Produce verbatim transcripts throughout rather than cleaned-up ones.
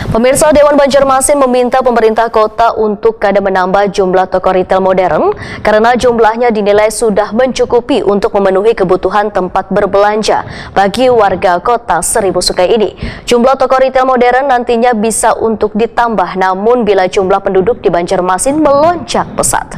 Pemirsa, Dewan Banjarmasin meminta pemerintah kota untuk kada menambah jumlah toko retail modern karena jumlahnya dinilai sudah mencukupi untuk memenuhi kebutuhan tempat berbelanja bagi warga kota Seribu Sungai ini. Jumlah toko retail modern nantinya bisa untuk ditambah, namun bila jumlah penduduk di Banjarmasin melonjak pesat.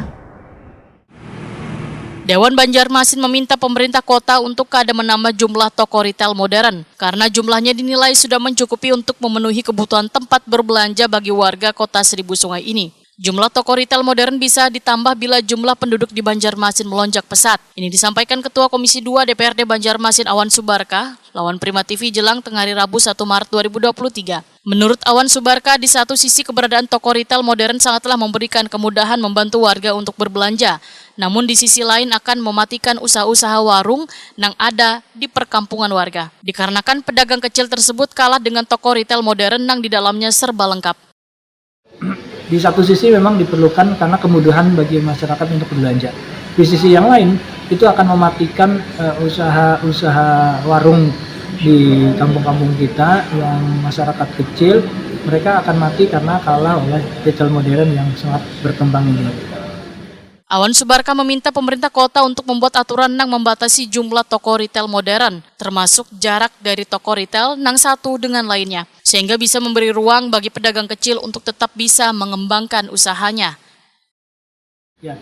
Dewan Banjarmasin meminta pemerintah kota untuk kada menambah jumlah toko retail modern karena jumlahnya dinilai sudah mencukupi untuk memenuhi kebutuhan tempat berbelanja bagi warga kota Seribu Sungai ini. Jumlah toko retail modern bisa ditambah bila jumlah penduduk di Banjarmasin melonjak pesat. Ini disampaikan Ketua Komisi dua D P R D Banjarmasin Awan Subarka lawan Prima T V jelang tengah hari Rabu satu Maret dua ribu dua puluh tiga. Menurut Awan Subarka, di satu sisi keberadaan toko retail modern sangatlah memberikan kemudahan membantu warga untuk berbelanja. Namun di sisi lain akan mematikan usaha-usaha warung nang ada di perkampungan warga. Dikarenakan pedagang kecil tersebut kalah dengan toko retail modern nang di dalamnya serba lengkap. Di satu sisi memang diperlukan karena kemudahan bagi masyarakat untuk berbelanja. Di sisi yang lain, itu akan mematikan eh, usaha-usaha warung di kampung-kampung kita yang masyarakat kecil, mereka akan mati karena kalah oleh retail modern yang sangat berkembang ini. Awan Subarka meminta pemerintah kota untuk membuat aturan nang membatasi jumlah toko retail modern, termasuk jarak dari toko retail nang satu dengan lainnya, sehingga bisa memberi ruang bagi pedagang kecil untuk tetap bisa mengembangkan usahanya. Ya,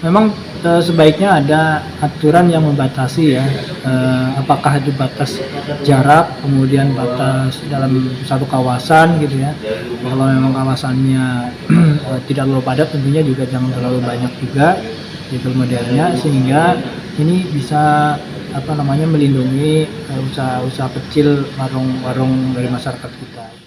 memang eh, sebaiknya ada aturan yang membatasi ya, eh, apakah itu batas jarak, kemudian batas dalam satu kawasan gitu ya. Kalau memang kawasannya eh, tidak terlalu padat, tentunya juga jangan terlalu banyak juga retail modernnya, sehingga ini bisa apa namanya melindungi eh, usaha-usaha kecil, warung-warung dari masyarakat kita.